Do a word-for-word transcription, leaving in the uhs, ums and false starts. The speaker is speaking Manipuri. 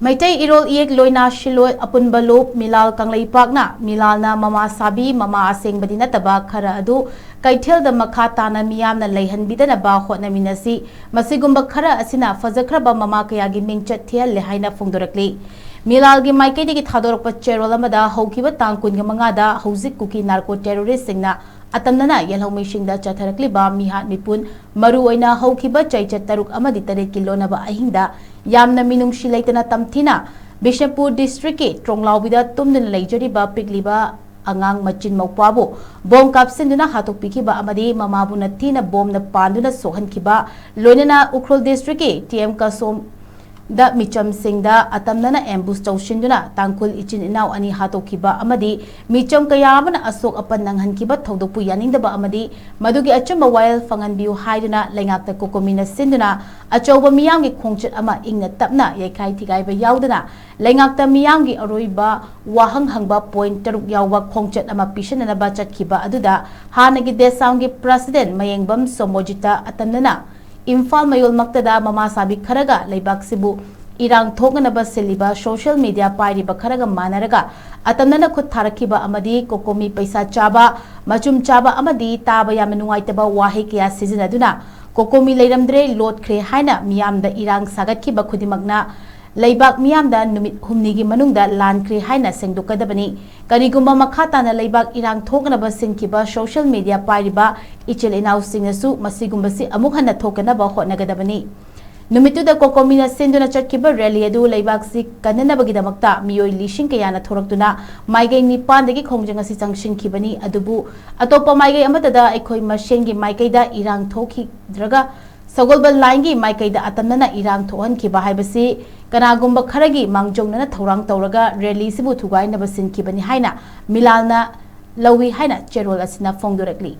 ꯃꯩꯇꯩ ꯏꯔꯣꯜ ꯏꯌꯦꯛ ꯂꯣꯏꯅ ꯁꯤꯜꯂꯣꯏ ꯑꯄꯨꯟꯕ ꯂꯨꯞ ꯃꯤꯂꯥꯜ ꯀꯪꯂꯩꯄꯥꯛꯅ ꯃꯤꯂꯥꯜꯅ ꯃꯃꯥ ꯁꯥꯕꯤ ꯃꯃꯥ ꯑꯁꯦꯡꯕꯗꯤ ꯅꯠꯇꯕ ꯈꯔ ꯑꯗꯨ ꯀꯩꯊꯦꯜꯗ ꯃꯈꯥ ꯇꯥꯅ ꯃꯤꯌꯥꯝꯅ ꯂꯩꯍꯟꯕꯤꯗꯅꯕ ꯍꯣꯠꯅꯃꯤꯟꯅꯁꯤ꯫ ꯃꯁꯤꯒꯨꯝꯕ ꯈꯔ ꯑꯁꯤꯅ ꯐꯖꯈ꯭ꯔꯕ ꯃꯃꯥ ꯀꯌꯥꯒꯤ ꯃꯤꯡꯆꯠ ꯊꯤꯍꯜꯂꯦ ꯍꯥꯏꯅ ꯐꯣꯡꯗꯣꯔꯛꯂꯤ꯫ ꯃꯤꯂꯥꯜꯒꯤ ꯃꯥꯏꯀꯩꯗꯒꯤ ꯊꯥꯗꯣꯔꯛꯄ ꯆꯦꯔꯣꯜ ꯑꯃꯗ ꯍꯧꯈꯤꯕ ꯇꯥꯡ ꯀꯨꯟꯒ ꯃꯉꯥꯗ ꯍꯧꯖꯤꯛ ꯀꯨꯀꯤ ꯅꯥꯔꯀꯣ ꯇꯦꯔꯣꯔꯤꯁꯁꯤꯡꯅ ꯑꯇꯝꯅꯅ ꯌꯦꯜꯍꯧꯃꯤꯁꯤꯡꯗ ꯆꯠꯊꯔꯛꯂꯤꯕ ꯃꯤꯍꯥꯠ ꯃꯤꯄꯨꯟ, ꯃꯔꯨꯑꯣꯏꯅ ꯍꯧꯈꯤꯕ ꯆꯩꯆꯠ ꯇꯔꯨꯛ ꯑꯃꯗꯤ ꯇꯔꯦꯠꯀꯤ ꯂꯣꯟꯅꯕ ꯑꯍꯤꯡꯗ ꯌꯥꯝꯅ ꯃꯤꯅꯨꯡꯁꯤ ꯂꯩꯇꯅ ꯇꯝꯊꯤꯅ ꯕꯤꯁꯅꯨꯄꯨꯔ ꯗꯤꯁꯇ꯭ꯔꯤꯛꯀꯤ ꯇ꯭ꯔꯣꯡꯂꯥꯎꯕꯤꯗ ꯇꯨꯝꯗꯨꯅ ꯂꯩꯖꯔꯤꯕ ꯄꯤꯛꯂꯤꯕ ꯑꯉꯥꯡ ꯃꯆꯤꯟ ꯃꯧꯄ꯭ꯋꯥꯕꯨ ꯕꯣꯝ ꯀꯥꯞꯁꯤꯟꯗꯨꯅ ꯍꯥꯠꯇꯣꯛꯄꯤꯈꯤꯕ ꯑꯃꯗꯤ ꯃꯃꯥꯕꯨ ꯅꯊꯤꯅ ꯕꯣꯝꯅ ꯄꯥꯟꯗꯨꯅ ꯁꯣꯛꯍꯟꯈꯤꯕ, ꯂꯣꯏꯅꯅ ꯎꯈ꯭ꯔꯨꯜ ꯗꯤꯁꯇ꯭ꯔꯤꯛꯀꯤ ꯇꯤ ꯑꯦꯝ ꯀꯁꯣꯝ ꯗ ꯃꯤꯆꯝꯁꯤꯡꯗ ꯑꯇꯝꯅꯅ ꯑꯦꯝꯕꯨꯁ ꯇꯧꯁꯤꯟꯗꯨꯅ ꯇꯥꯡꯈꯨꯜ ꯏꯆꯤꯟ ꯏꯅꯥꯎ ꯑꯅꯤ ꯍꯥꯠꯇꯣꯛꯈꯤꯕ ꯑꯃꯗꯤ ꯃꯤꯆꯝ ꯀꯌꯥ ꯑꯃꯅ ꯑꯁꯣꯛ ꯑꯄꯟ ꯅꯪꯍꯟꯈꯤꯕ ꯊꯧꯗꯣꯛꯄꯨ ꯌꯥꯅꯤꯡꯗꯕ ꯑꯃꯗꯤ ꯃꯗꯨꯒꯤ ꯑꯆꯨꯝꯕ ꯋꯥꯌꯦꯜ ꯐꯪꯍꯟꯕꯤꯌꯨ ꯍꯥꯏꯗꯨꯅ ꯂꯩꯉꯥꯛꯇ ꯀꯣꯀꯣꯃꯤꯅ ꯁꯤꯟꯗꯨꯅ ꯑꯆꯧꯕ ꯃꯤꯌꯥꯝꯒꯤ ꯈꯣꯡꯆꯠ ꯑꯃ ꯏꯪꯅ ꯇꯞꯅ ꯌꯩꯈꯥꯏ ꯊꯤꯒꯥꯏꯕ ꯌꯥꯎꯗꯅ ꯂꯩꯉꯥꯛꯇ ꯃꯤꯌꯥꯝꯒꯤ ꯑꯔꯣꯏꯕ ꯋꯥꯍꯪ ꯍꯪꯕ ꯄꯣꯏꯟꯠ ꯇꯔꯨꯛ ꯌꯥꯎꯕ ꯈꯣꯡꯆꯠ ꯑꯃ ꯄꯤꯁꯤꯟꯅꯅꯕ ꯆꯠꯈꯤꯕ ꯑꯗꯨꯗ ꯍꯥꯟꯅꯒꯤ ꯗꯦꯁꯥꯝꯒꯤ ꯄ꯭ꯔꯁꯤꯗꯦꯟꯠ ꯃꯌꯦꯡꯕꯝ ꯁꯣꯃꯣꯖꯤꯠꯇ ꯑꯇꯝꯅꯅ ꯏꯝꯐꯥꯜ ꯃꯌꯣꯜꯃꯛꯇꯗ ꯃꯃꯥ ꯁꯥꯕꯤ ꯈꯔꯒ ꯂꯩꯕꯥꯛꯁꯤꯕꯨ ꯏꯔꯥꯡ ꯊꯣꯛꯅꯅꯕ ꯁꯤꯜꯂꯤꯕ ꯁꯣꯁꯤꯌꯦꯜ ꯃꯤꯗꯤꯌꯥ ꯄꯥꯏꯔꯤꯕ ꯈꯔꯒ ꯃꯥꯟꯅꯔꯒ ꯑꯇꯝꯅꯅ ꯈꯨꯠ ꯊꯥꯔꯛꯈꯤꯕ ꯑꯃꯗꯤ ꯀꯣꯀꯣꯃꯤ ꯄꯩꯁꯥ ꯆꯥꯕ, ꯃꯆꯨꯝ ꯆꯥꯕ ꯑꯃꯗꯤ ꯇꯥꯕ ꯌꯥꯝꯅ ꯅꯨꯡꯉꯥꯏꯇꯕ ꯋꯥꯍꯩ ꯀꯌꯥ ꯁꯤꯖꯤꯟꯅꯗꯨꯅ ꯀꯣꯀꯣꯃꯤ ꯂꯩꯔꯝꯗ꯭ꯔꯦ, ꯂꯣꯠꯈ꯭ꯔꯦ ꯍꯥꯏꯅ ꯃꯤꯌꯥꯝꯗ ꯏꯔꯥꯡ ꯁꯥꯒꯠꯈꯤꯕ ꯈꯨꯗꯤꯡꯃꯛꯅ ꯂꯩꯕꯥꯛ ꯃꯤꯌꯥꯝꯗ ꯅꯨꯃꯤꯠ ꯍꯨꯝꯅꯤꯒꯤ ꯃꯅꯨꯡꯗ ꯂꯥꯟꯈ꯭ꯔꯦ ꯍꯥꯏꯅ ꯁꯦꯡꯗꯣꯛꯀꯗꯕꯅꯤ꯫ ꯀꯔꯤꯒꯨꯝꯕ ꯃꯈꯥ ꯇꯥꯅ ꯂꯩꯕꯥꯛ ꯏꯔꯥꯡ ꯊꯣꯛꯅꯕ ꯁꯤꯟꯈꯤꯕ ꯁꯣꯁꯤꯌꯦꯜ ꯃꯤꯗꯤꯌꯥ ꯄꯥꯏꯔꯤꯕ ꯏꯆꯤꯜ ꯏꯅꯥꯎꯁꯤꯡꯅꯁꯨ ꯃꯁꯤꯒꯨꯝꯕꯁꯤ ꯑꯃꯨꯛ ꯍꯟꯅ ꯊꯣꯛꯇꯅꯕ ꯍꯣꯠꯅꯒꯗꯕꯅꯤ꯫ ꯅꯨꯃꯤꯠꯇꯨꯗ ꯀꯣꯀꯣꯃꯤꯅ ꯁꯤꯟꯗꯨꯅ ꯆꯠꯈꯤꯕ ꯔꯦꯂꯤ ꯑꯗꯨ ꯂꯩꯕꯥꯛꯁꯤ ꯀꯟꯅꯅꯕꯒꯤꯗꯃꯛꯇ ꯃꯤꯑꯣꯏ ꯂꯤꯁꯤꯡ ꯀꯌꯥꯅ ꯊꯣꯔꯛꯇꯨꯅ ꯃꯥꯏꯀꯩ ꯅꯤꯄꯥꯟꯗꯒꯤ ꯈꯣꯡꯖꯪ ꯑꯁꯤ ꯆꯪꯁꯤꯟꯈꯤꯕꯅꯤ꯫ ꯑꯗꯨꯕꯨ ꯑꯇꯣꯞꯄ ꯃꯥꯏꯀꯩ ꯑꯃꯠꯇꯗ ꯑꯩꯈꯣꯏ ꯃꯁꯦꯟꯒꯤ ꯃꯥꯏꯀꯩꯗ ꯏꯔꯥꯡ ꯊꯣꯛꯈꯤꯗ꯭ꯔꯒ ꯁꯒꯣꯜꯕꯜ ꯂꯥꯏꯟꯒꯤ ꯃꯥꯏꯀꯩꯗ ꯑꯇꯝꯅꯅ ꯏꯔꯥꯡ ꯊꯣꯛꯍꯟꯈꯤꯕ ꯍꯥꯏꯕꯁꯤ ꯀꯅꯥꯒꯨꯝꯕ ꯈꯔꯒꯤ ꯃꯥꯡꯖꯧꯅꯅ ꯊꯧꯔꯥꯡ ꯇꯧꯔꯒ ꯔꯦꯂꯤꯁꯤꯕꯨ ꯊꯨꯒꯥꯏꯅꯕ ꯁꯤꯟꯈꯤꯕꯅꯤ ꯍꯥꯏꯅ ꯃꯤꯂꯥꯜꯅ ꯂꯧꯏ ꯍꯥꯏꯅ ꯆꯦꯔꯣꯜ ꯑꯁꯤꯅ ꯐꯣꯡꯗꯣꯔꯛꯂꯤ꯫